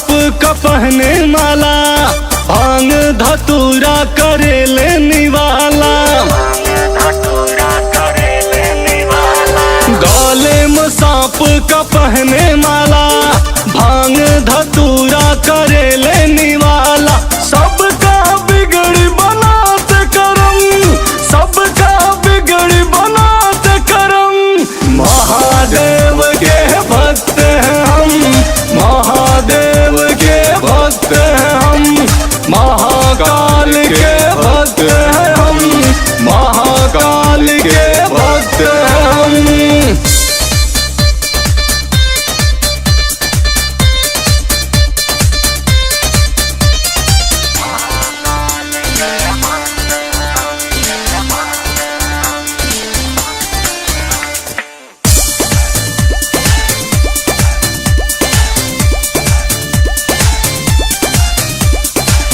सांप का पहने माला, भांग धतूरा करेले निवाला। गले में सांप का पहने माला, भांग धतूरा करेले निवाला। सबका बिगड़ी बनाते करम, सबका बिगड़ी बनाते करम। महादेव के भक्त हैं हम, महादेव के भक्त हैं हम, महाकाल के भक्त हैं हम, महाकाल के भक्त हैं हम।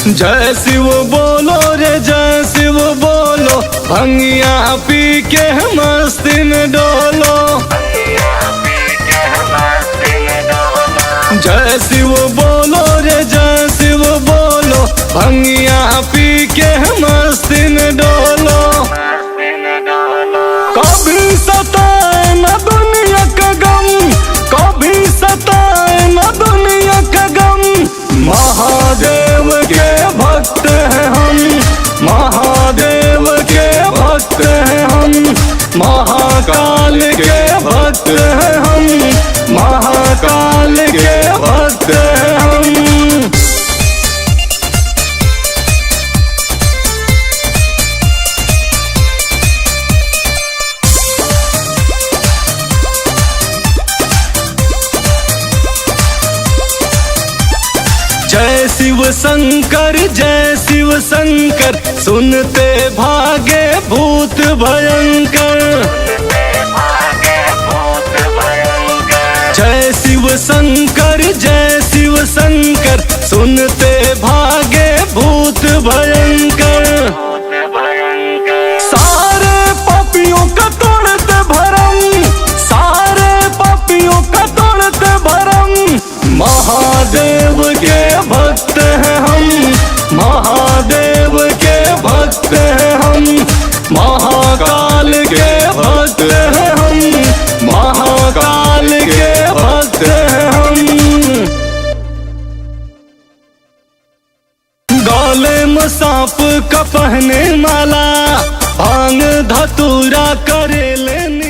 जय शिव बोलो रे जय शिव बोलो, भंगिया पी के मस्ती में डोलो। जय शिव बोलो रे जय शिव बोलो, भंगिया पी के मस्ती में डोलो। कभी सताए न दुनिया का गम, कभी सताए न दुनिया का गम। महादेव के भक्त हैं हम, महादेव के भक्त हैं हम, महाकाल के भक्त हैं हम, महाकाल के भक्त हैं हम। जय शिव शंकर जय शिव शंकर, सुनते भागे भूत भयंकर। जय शिव शंकर जय शिव शंकर, सुनते भागे भूत भयंकर। सारे पापियों का तोड़ते भरम, सारे पापियों का तोड़ते भरम। महादेव के भक्त हैं हम, महादेव के भक्त हैं हम, महाकाल के भक्त हैं हम, महाकाल के भक्त हैं हम। गले में सांप का पहने माला, भांग धतूरा करेले।